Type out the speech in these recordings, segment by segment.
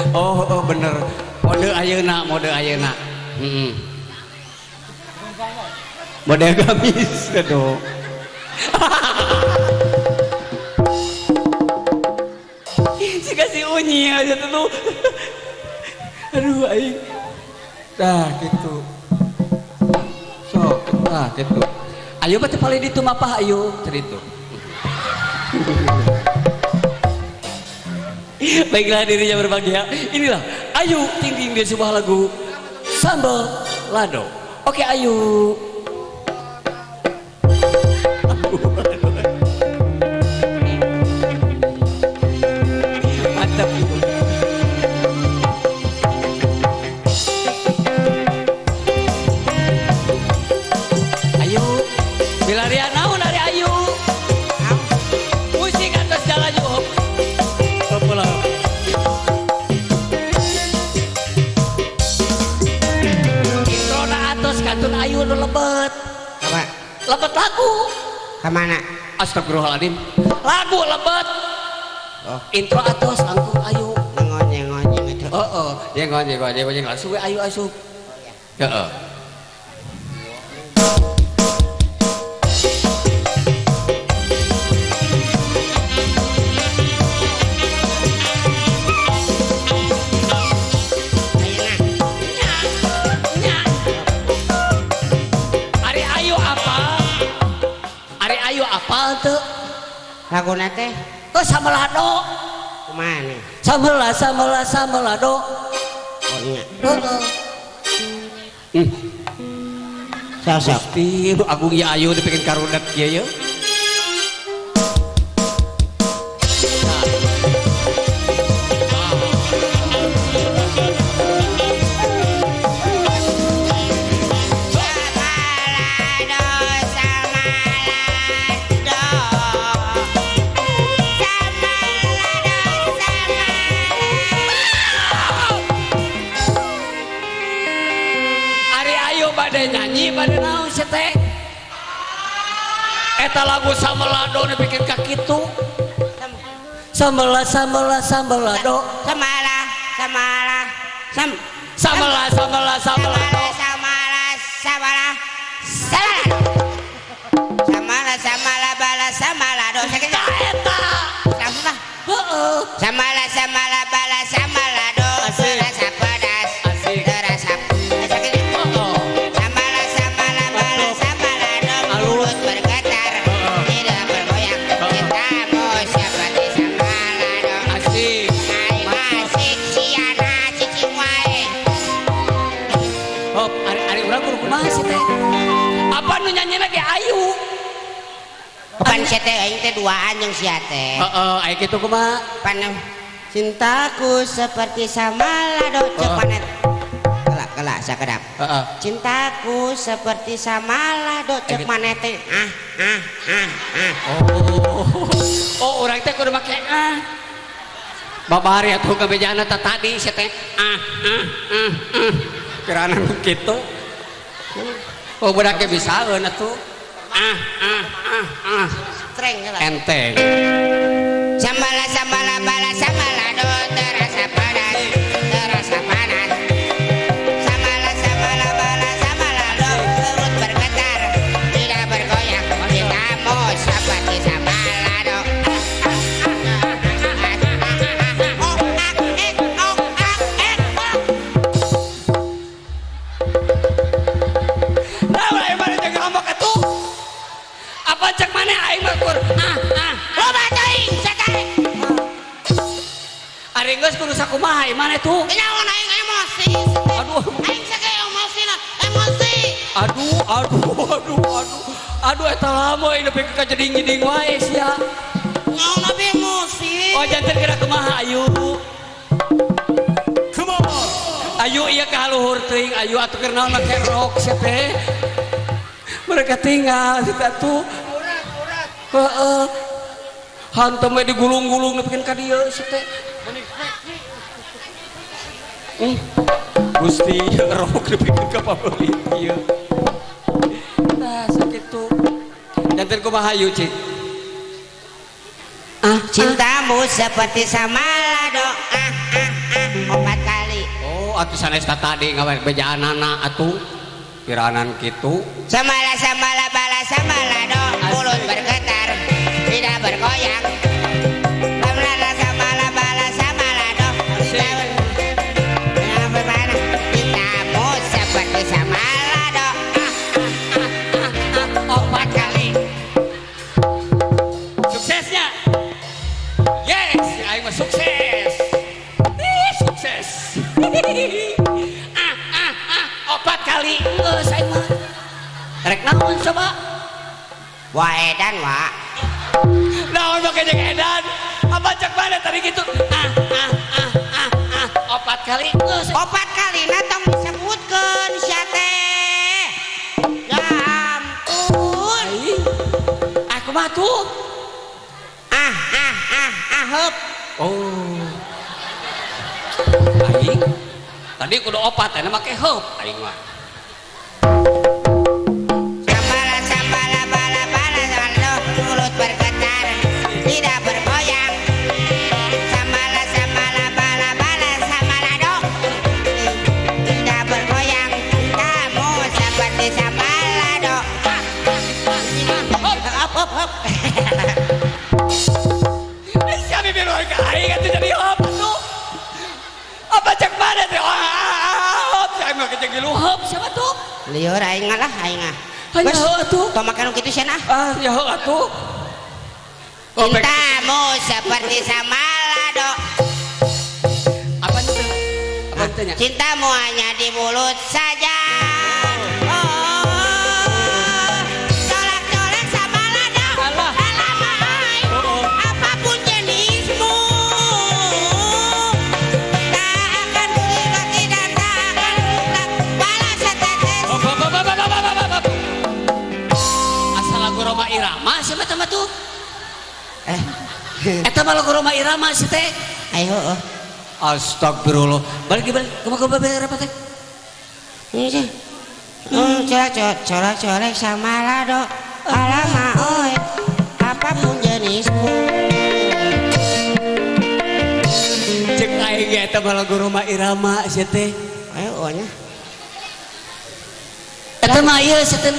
Oh, oh bener. Mode ayeuna, mode ayeuna. Heeh. Mode gamis aduh. Si kasih unyi aja tuh. Aduh aing. Tah gitu. Sok, tah gitu. Ayo mah teu paling ditu mapah ayo cerita. Baiklah dirinya berbahagia. Inilah Ayu Ting Ting di sebuah lagu Sambal Lado. Oke Ayu. Mantap ibu. Ayu, bilarian naon ari Ayu? Musik atas jalan yuk. Pulang. Introna atos katun Ayu nu lebet. Apa? Lebet lagu. Kemana? Astagfirullahaladzim. Lagu lebet. Oh. Intro atos langsung Ayu. Ngonyeng-ngonyeng itu. Heeh, ya ngonyeng-ngonyeng langsung we Ayu asup. Heeh. Ayeuna. Nya, nya. Ari Ayu apa? Ari Ayu apa teu? Laguna teh Oh sambal lado. kumaha nih? Sambal sambal sambal lado. Oh iya. Heeh. Hmm. Sok sok. Gusti, nu agung ya Ayu dipikeun karudet ieu ye. Samalado, samalado. Samalado, samalado. Ari Ayu bade nyanyi bade naon sia teh? Eta lagu sambal lado dipikeun ka kitu. Sambal sambal sambal lado. Samala, samala, sam. Sambal sambal sambal lado. Samala, samala, samala. Samala, samala, bala, samalado. Sakit. Tah eta. Langsung lah. Heeh. Samala, samala, bala, samalado. Asik. Terasa pedas. Asik. Terasa sakit. Heeh. Samala, samala, bala, samalado. Mulut bergetar, tidak bergoyang. Cintamu seperti samalado. Asik. Aing asik siana cicing wae. Hop, ari ari urang kudu kumaha sih teh? Apa nu nyanyina ge Ayu? Pan sia teh aing teh duaan jeung sia teh. Heeh, aya kitu kumaha? Pan cintaku seperti samalado cek panet. Kelak kelak sakedap. Heeh. Cintaku seperti samalado cek maneh teh ah ah ah ah. Oh. Oh, urang teh kudu make ah. Babari atuh kabejana teh tadi sia teh ah ah ah ah. Kirana nu kitu. Oh, budak ge bisaeun atuh. Ah ah ah ah. Streng lah. Enteng. Samala samala bala samalado terasa pedas terasa panas. Samala samala bala samalado perut bergetar tidak bergoyang. Cintamu seperti samalado. Oh ah eh oh ah eh oh. Nah, urang mana jeung ngambek atuh? Apa cek maneh aing mah kur ah ah. Loba teuing sia teh. Ari geus kudu sakumaha ieu maneh tuh? Naon aing emosi. Aduh. Aing sake emosi lah, emosi. Aduh, aduh, aduh, aduh. Aduh eta lama ieu nepi ka jeding-jeding wae sia. Naon abi emosi. Oh janten kira kumaha Ayu? Come on. Ayu ieu ka luhur teuing Ayu atuh keur naon make rok sia teh. Mereka tinggal si teh tuh. Heeh. Hantem we digulung-gulung nepikeun ka dieu si teh. Gusti rok nepikeun ka pabelit ieu. Tah sakitu. Janten kumaha Ayu cik? Ah, cintamu seperti samalado. Ah ah ah. atuh sanes tadi ngabejaanana atuh piranan kitu. Samala samala bala samala do mulut bergetar tidak bergoyang. Samala samala bala samala do tidak bermana cintamu seperti samala do. Opat kali. Suksesnya. Yes, aing mah sukses. Sukses. Opat kali geus aing mah. Rek naon coba? Wah edan wa. Naon make jeung edan? Apa cek mana tadi gitu? Opat kali geus. Opat kali na tong disebutkeun sia teh. Ya ampun. Aku mah tuh. Heup. Oh. Aing tadi kudu opat eta make heup aing mah. Sambala sambala bala bala sambala mulut bergetar tidak bergoyang. Sambala sambala bala bala sambala do tidak bergoyang. Kamu seperti sambala do. Hop hop hop. Siapa bilang ke aing atuh jadi hop atuh. Apa cek mana teh? Hop, saya mah kecek gilu hop siapa tuh? Lieur aing lah aing ah. Hanya heuh atuh. Tong make nu kitu sia ah. Ah, ya heuh atuh. Cintamu seperti samala do. Apa itu? Apa itu nya? Cintamu hanya di mulut saja. Oh. Colek-colek samala do. Alah. Alamai. Apapun jenismu. Tak akan kaki dan tak akan balas setetes. Asal lagu Rhoma Irama siapa teman tuh? Eta mah lagu Rhoma Irama sih teh. Ayo. Astagfirullah. Balik balik. Kumaha kumaha apa teh? Ini sih. Colek colek samala do. Alama oi. Apapun jenismu. Cek aing ge eta mah lagu Rhoma Irama sih teh. Ayo nya. Eta mah ieu sih teh.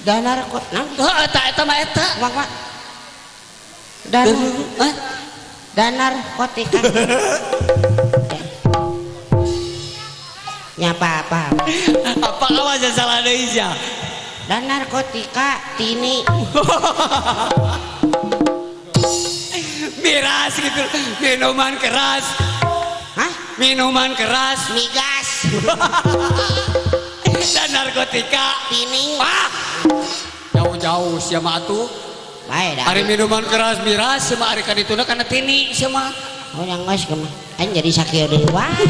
Danar kok nang. Heuh eta eta mah eta. Mak mak. Danar. Hah? Danar kotika. Nya apa-apa. Apa awas salah deui sia. Dan narkotika tini. Miras gitu, minuman keras. Hah? Minuman keras, migas. Dan narkotika tini. Ah! Jauh-jauh sia mah atuh. Bae dah. Ari minuman keras miras sia mah ari kadituna kana tini sia mah. Oh yang geus kumaha. Aing jadi sakieu deui wae.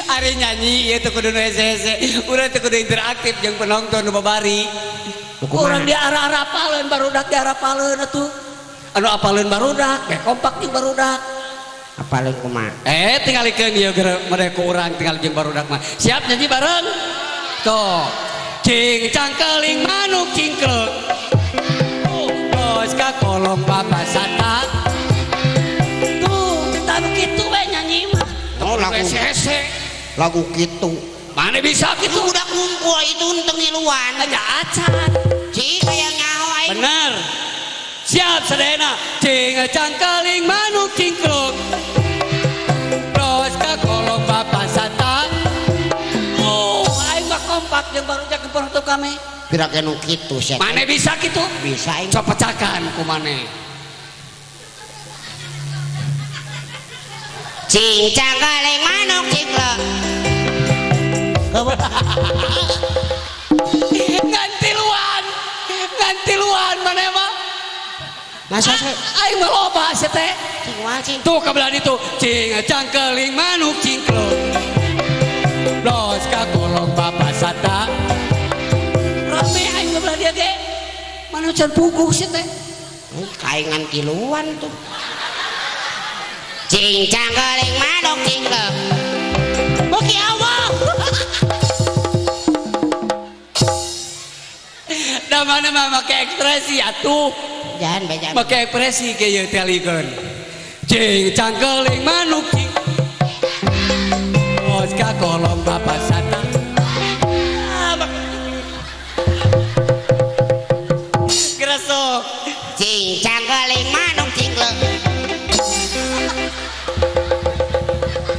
Ari nyanyi ieu teh kudu nu hese-hese. Urang teh kudu interaktif jeung penonton nu babari. Urang di arah-arah apaleun barudak di arah apaleun atuh. Anu apaleun barudak, ge kompak jeung barudak. Apaleun kumaha? Tingalikeun ieu mereka urang tinggal jeung barudak mah. Siap nyanyi bareng? Tuh. Cing cangkeling manuk cingkrek. Bos ka kolong babasata. Tuh, kita nu kitu we nyanyi mah. Oh, lagu hese. Lagu kitu. Mana bisa kitu? Udah kumpul itu teu ngiluan. Aja acan. Cing aya nyaho aing. Bener. Siap sadayana. Cing cangkeling manuk cingkrek. Bos ka kolong babasata. Oh, aing mah kompak jeung barudak penonton kami. Pira ke nu kitu sia. Mane bisa kitu? Bisa aing. Sok pecakan ku mane. Cing cangkeling manuk cingkrek. Ngantiluan. Ngantiluan mane mah. Masa sih? Aing mah loba sia teh. Cing wae cing. Tuh ka belah ditu. Cing cangkeling manuk cingkrek. Los ka kolong babasata. Rame aing mah belah dia ge. Mana can puguh sia teh. Kaingan tiluan tuh. Cing cangkeling manuk cingkrek. Beki awal. Da mana mah make ekspresi atuh. Jangan beja. Make ekspresi ge ieu teh alikeun. Cing cangkeling manuk cing.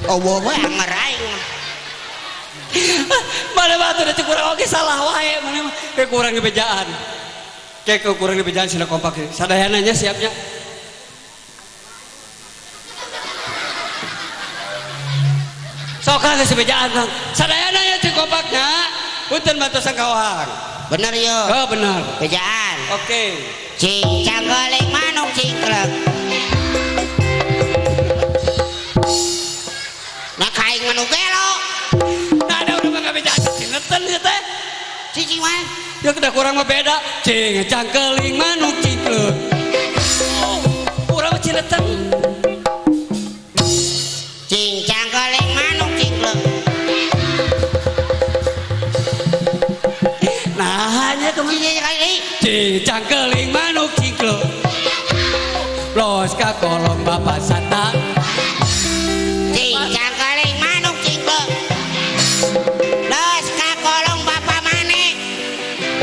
Oh we anger aing. Mana batu da cek urang oge salah wae mana mah ke kurang dibejaan. Ke kurang dibejaan sina kompak sadayana nya siapnya. Sok geus dibejaan Kang. Sadayana nya cek kompaknya. Punten bantosan ka Ohang. Bener yo. Oh bener. Bejaan. Oke. Cing cangkeling manuk cingklek. Nah kaing manuk gelo. Nah ada udah mah bejaan cineten ieu teh. Cicing mah. Ya udah kurang mah beda. Cing cangkeling manuk cingklek. Oh, kurang mah cineten. Cing cangkeling manuk cingklek. Nah hanya kemana? Cing cangkeling manuk cingklek. Los ka kolong bapak sata. Cing cangkeling manuk cingklek. Los ka kolong bapak mane.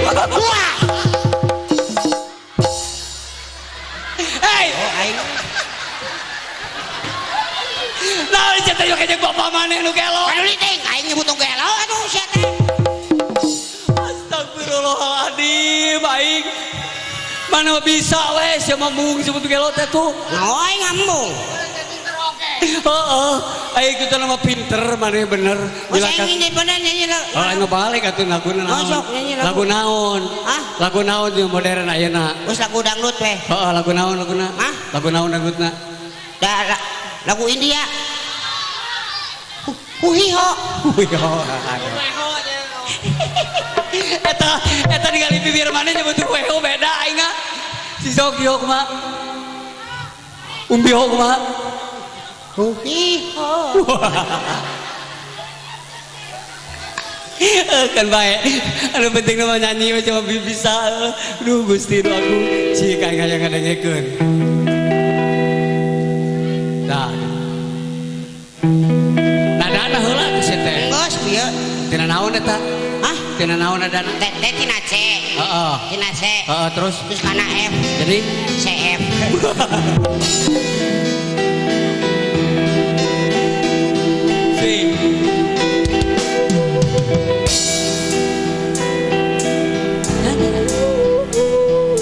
Wah. Hei. Oh aing. Nah, cenah yo kejeng bapak mane nu gelo. Aduh ting aing nyebut nu gelo atuh sia teh. Astagfirullahaladzim aing. Mana bisa weh sia mah mung sebut gelo teh tuh. Nah, aing ngambung. Heeh, aing kitu nama pinter maneh bener. Masa aing bener nyanyi lagu. Oh, aing balik atuh laguna naon. Sok nyanyi lagu. Lagu naon? Hah? Lagu naon jeung modern ayeuna? Geus lagu dangdut weh. Heeh, lagu naon laguna? Hah? Lagu naon dangdutna? Da lagu India. Uhiho. Uhiho. Eta eta ningali bibir maneh nyebut weho beda aing ah. Si sok ieu kumaha? Umbiho kumaha? Uhiho. Kan bae. Anu penting mah nyanyi mah cuma bisa. Duh Gusti nu aku cik aing hayang ngadengekeun. Tah. Nadana heula teh sia teh. Geus bieu. Tina naon eta? Hah? Tina naon nadana? Teh teh tina C. Heeh. Tina C. Heeh, terus terus kana F. Jadi C F. C.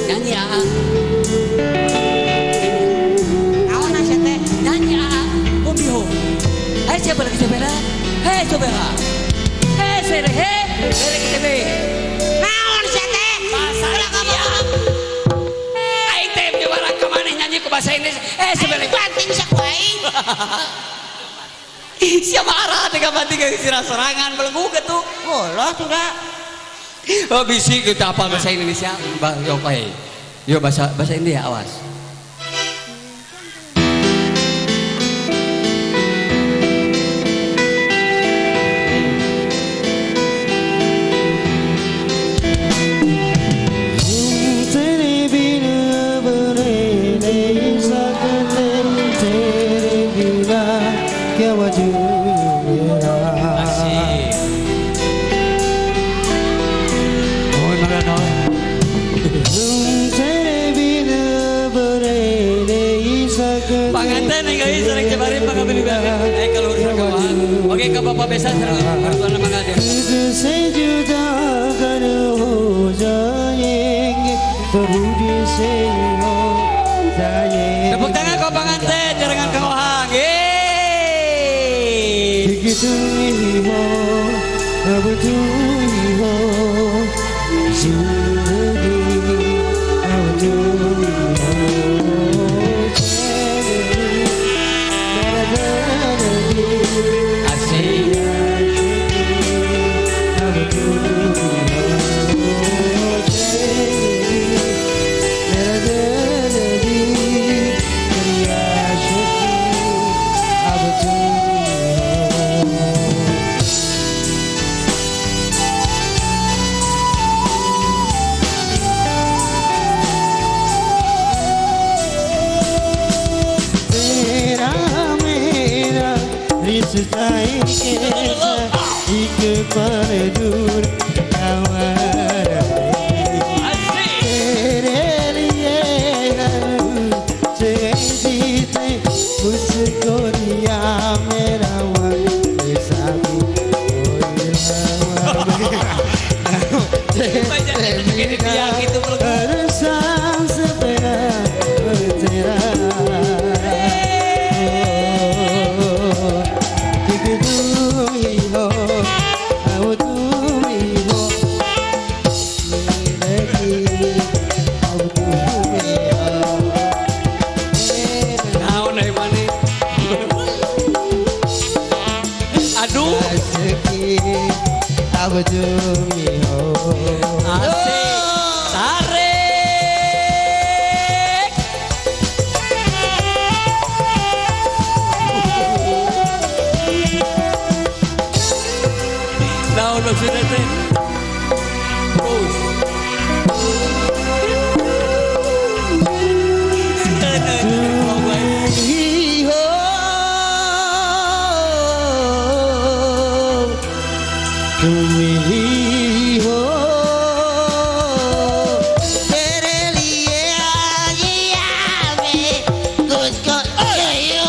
Nyanyi ah. Naon sia teh? Nyanyi ah. Umbiho. Hei siapa lagi coba? Hei coba. Hei sere hei. Lele kita be. Naon sia teh? Bahasa India. Aing teh juara ka maneh nyanyi ku bahasa Indonesia. Eh sebenarnya banting sia ku aing. Sia marah teh ka banting ka sirah sorangan belenggu getu. Bolah sudah. Oh bisi kita apa bahasa Indonesia? Bah yo bae. Yo bahasa bahasa India awas. Asik. Oh, mana naon? Panganten nih sering cebari pangabili bari. Eh kalau urusan kawan. Oke ke Bapak Besa sareng mertuana mangga dia. Tepuk tangan kau panganten jarangan Kang Ohang. Yeay. Asik. तेरे लिए तुम ही हो, अब तुम ही हो मेरी, अब तुम ही हो। Naon euy maneh? Aduh. अब तुम ही हो। Asik. Tarik. Naon maksudnya teh? Terus. ही हो, तुम ही हो, तेरे लिए आज मैं तुझको चाहिए।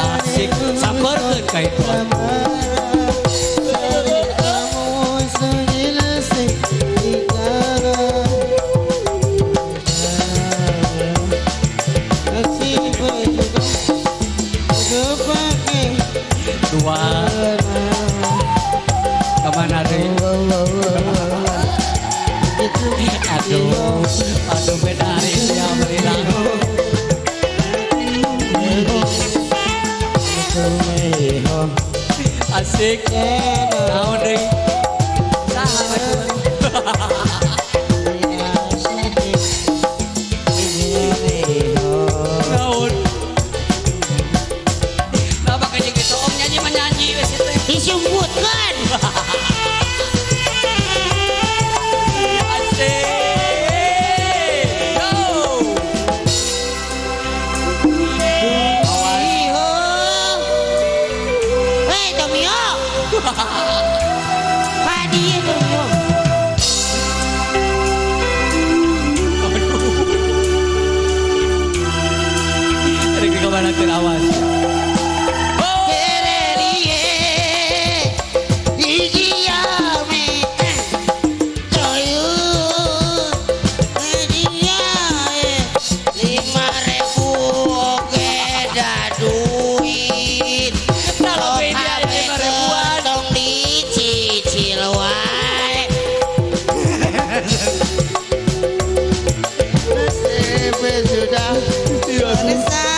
Asik. Samperkeun ka itu. Dua. Kemana deui? Aduh, aduh beda hari ini ya berilah. Asik. Naon deui? Saha atuh? Naon? Nah, bakal jeung itu om nyanyi mah nyanyi we sia teh. Disumbutkan. Asik. Go. Hei Tomio. Padi Tomio. Aduh. Rek ka mana teu awas. तेरे लिए जिया मैं चाहिए दिया 5.000 oge da duit. Kalau beda 5.000-an. Tong dicicil wae. Sudah selesai.